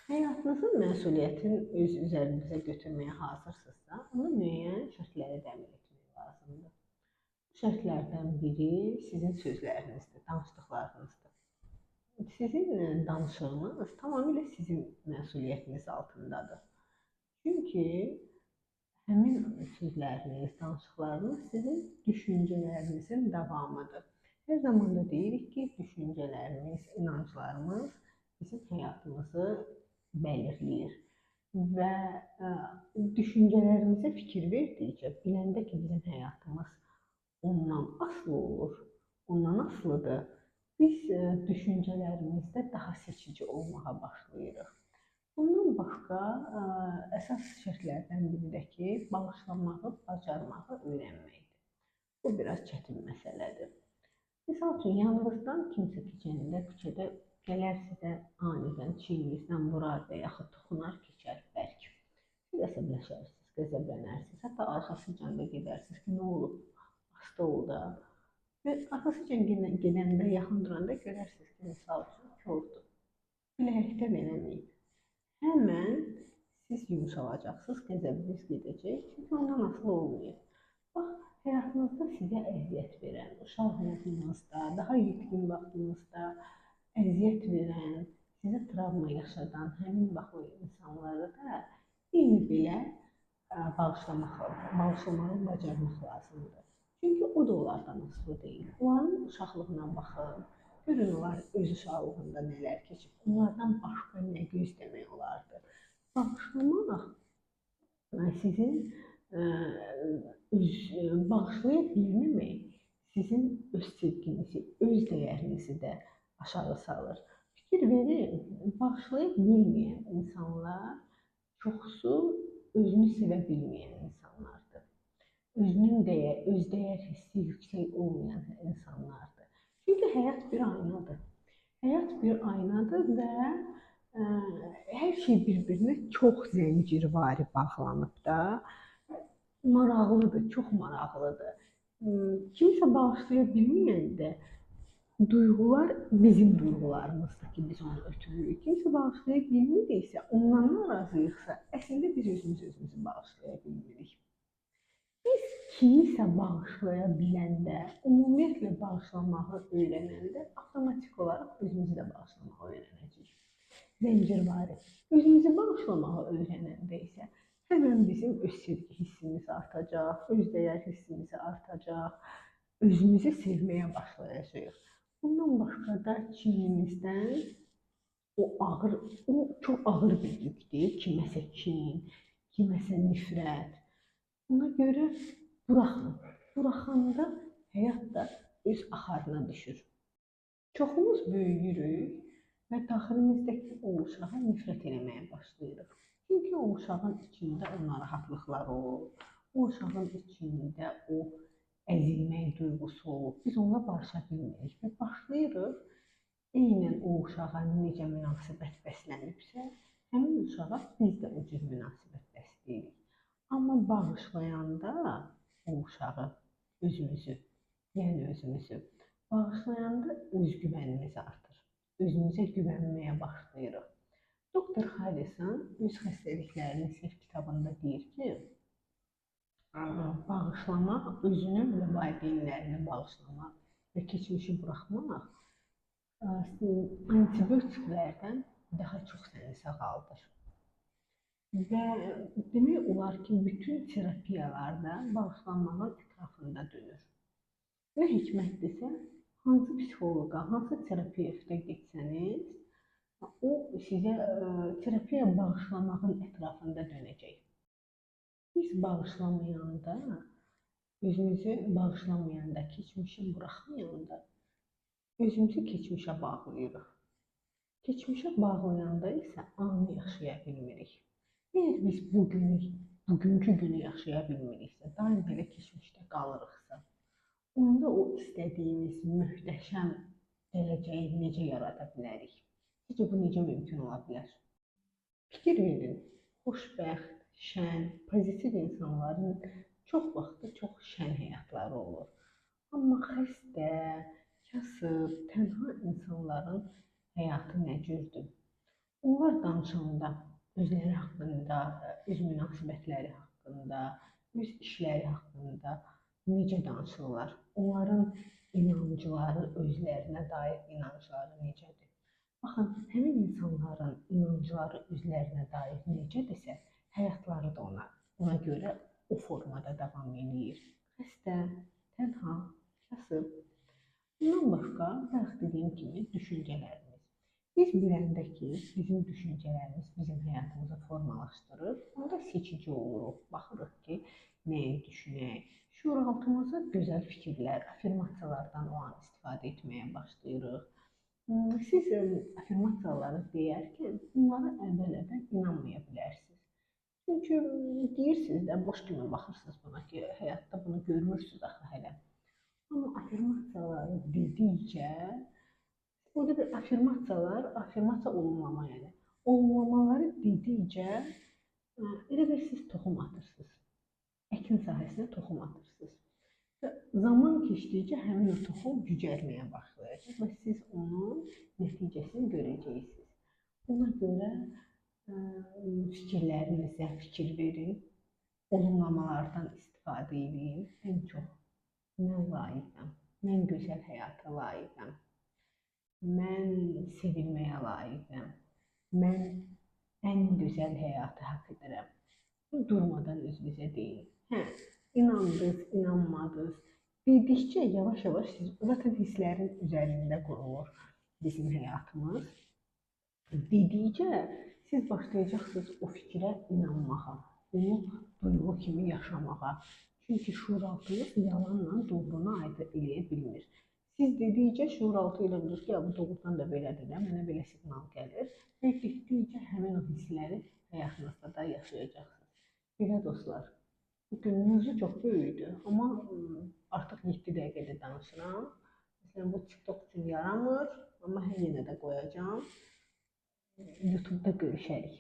Həyatınızın məsuliyyətini öz üzərinizə götürməyə hazırsınızsa, onda müəyyən şərtləri təmin etmək lazımdır. Bu şərtlərdən biri sizin sözlərinizdir, danışdıqlarınızdır. Sizin danışığınız tamamilə sizin məsuliyyətiniz altındadır. Çünki həmin sözləriniz, danışıqlarınız sizin düşüncələrinizin davamıdır. Hər zaman da deyirik ki, düşüncələrimiz, inanclarımız bizim həyatımızı belirləyir və düşüncələrimizə fikir verdikcə, biləndə ki, bizim həyatımız ondan asılı olur, ondan asılıdır, biz düşüncələrimizdə daha seçici olmağa başlayırıq. Bundan başqa əsas şərtlərdən biri də ki, bağışlamağı bacarmağı öyrənməkdir. Bu biraz çətin məsələdir. Misal üçün, yanınızdan kimsə keçəndə küçədə gələr sizə anidən çiyninizdən vurar və yaxud toxunar, keçər bərk. Siz əsəbləşərsiniz, qəzəblənərsiniz, hətta arxasıca da gedərsiniz ki, nə olub, hasta ol da. Və arxasıca gedəndə, yaxın duranda görərsiniz ki, misal üçün, kordur. Bilərəkdən eləməyib. Həmən siz yumşalacaqsınız, qəzəbiniz gedəcək, çünki ondan asılı olmayıb. Bax, həyatınızda sizə əziyyət verən, uşaqlığınızda, daha yetkin vaxtınızda əziyyət verən, sizə travma yaşadan həmin bax o insanları da eyni belə bağışlamağı bacarmaq lazımdır. Çünki o da onlardan asılı deyil. Onların uşaqlığına baxın, görün onlar öz uşaqlığında nələr keçib, onlardan başqa nə gözləmək olardı. Bağışlamaq sizin bağışlaya bilməmək sizin öz sevginizi, öz dəyərinizi də aşağı salır. Fikir verin, bağışlaya bilməyən insanlar çoxusu özünü sevə bilməyən insanlardır. Özünün dəyər, öz dəyər hissi yüksək olmayan insanlardır. Çünki həyat bir aynadır. Həyat bir aynadır və hər şey bir-birinə çox zəncirvari bağlanıb da. Maraqlıdır, çox maraqlıdır. Kimsə bağışlaya bilməyəndə duyğular bizim duyğularımızdır ki, biz onu ötürürük. Kimsə bağışlaya bilmiriksə, ondan narazıyıqsa, əslində biz özümüz özümüzü bağışlaya bilmirik. Biz kimisə bağışlaya biləndə, ümumiyyətlə bağışlamağı öyrənəndə avtomatik olaraq özümüzü də bağışlamağı öyrənəcəyik. Zəncirvari. Özümüzü bağışlamağı öyrənəndə isə həmən bizim öz sevgi hissimiz artacaq, öz dəyər hissimiz artacaq, özümüzü sevməyə başlayacağıq. Bundan başqa da çiynimizdən o çox ağır bir yükdür, kiməsə kin, kiməsə nifrət. Ona görə buraxın. Buraxanda həyat da öz axarına düşür. Çoxumuz böyüyürük və daxilimizdəki o uşağa nifrət eləməyə başlayırıq. Çünki o uşağın içində o narahatlıqlar olur, o uşağın içində o əzilmək duyğusu olur. Biz onunla barışa bilmirik və başlayırıq eynən o uşağa necə münasibət bəslənibsə, həmin uşağa biz də o cür münasibət bəsləyirik. Amma bağışlayanda o uşağı, özümüzü, yəni özümüzü bağışlayanda özgüvənimiz artır. Özümüzə güvənməyə başlayırıq. Doktor Harrison öz xəstəliklərini sev kitabında deyir ki, bağışlamaq, özünü və valideynlərini bağışlamaq və keçmişi buraxmaq antibiotiklərdən daha çox səni sağaldır. Və demək olar ki, bütün terapiyalarda bağışlanmağın ətrafında dönür. Nə hikmətdirsə, hansı psixoloqa, hansı terapevtə getsəniz, o sizə terapiya bağışlamağın ətrafında dönəcək. Biz bağışlamayanda, özümüzü bağışlamayanda, keçmişi buraxmayanda özümüzü keçmişə bağlayırıq. Keçmişə bağlayanda isə anı yaşaya bilmirik. Əgər biz bugünkü günü yaşaya bilmiriksə, daim belə keçmişdə qalırıqsa, onda o istədiyimiz möhtəşəm gələcəyi necə yarada bilərik? Sizcə bu necə mümkün ola bilər? Fikir verin, xoşbəxt, şən, pozitiv insanların çox vaxtı çox şən həyatları olur. Amma xəstə, kasıb, tənha insanların həyatı nə cürdür? Onlar danışanda özləri haqqında, öz münasibətləri haqqında, öz işləri haqqında necə danışırlar? Onların inancları, özlərinə dair inancları necədir? Baxın, həmin insanların inancları özlərinə dair necədirsə, həyatları da ona görə o formada davam eləyir. Xəstə, tənha, kasıb. Bundan başqa, bayaq dediyim kimi düşüncələrimiz. Biz biləndə ki, bizim düşüncələrimiz bizim həyatımızı formalaşdırır, onda seçici oluruq, baxırıq ki, nəyi düşünək. Şuuraltımıza gözəl fikirlər, afirmasiyalardan o an istifadə etməyə başlayırıq. Siz afirmasiyaları deyərkən bunlara əvvəl-əvvəl inanmaya bilərsiniz. Çünki deyirsiniz də, boş kimi baxırsınız buna ki, həyatda bunu görmürsünüz axı hələ. Amma afirmasiyaları dedikcə, burada bir afirmasiyalar, afirmasiya olumlama yəni. Olumlamaları dedikcə elə bir siz toxum atırsınız. Əkin sahəsinə toxum atırsınız. Və zaman keçdikcə həmin o toxum cücərməyə başlayacaq və siz onun nəticəsini görəcəksiniz. Buna görə fikirlərinizə fikir verin, olumlamalardan istifadə edin. Ən çox mən layiqəm, mən gözəl həyata layiqəm, mən sevilməyə layiqəm, mən ən gözəl həyatı haqq edirəm. Bunu durmadan özünüzə deyin. Hə, inandınız, inanmadınız. Dedikcə yavaş-yavaş siz zaten hisslərin üzərində qurulur bizim həyatımız. Dedikcə siz başlayacaqsınız o fikrə inanmağa, onu duyğu kimi yaşamağa. Çünki şuuraltınız yalanla doğrunu ayırt eləyə bilmir. Siz dedikcə şuuraltı elə bilir ki, ya bu doğrudan da belədir də, mənə belə siqnal gəlir. Və getdikcə həmin o hissləri həyatınızda da yaşayacaqsınız. Belə dostlar, bugün mövzu çox böyükdür, amma artıq 7 dəqiqədə danışıram. Məsələn, bu TikTok üçün yaramır, amma yenə də qoyacağam. YouTube'da görüşərik.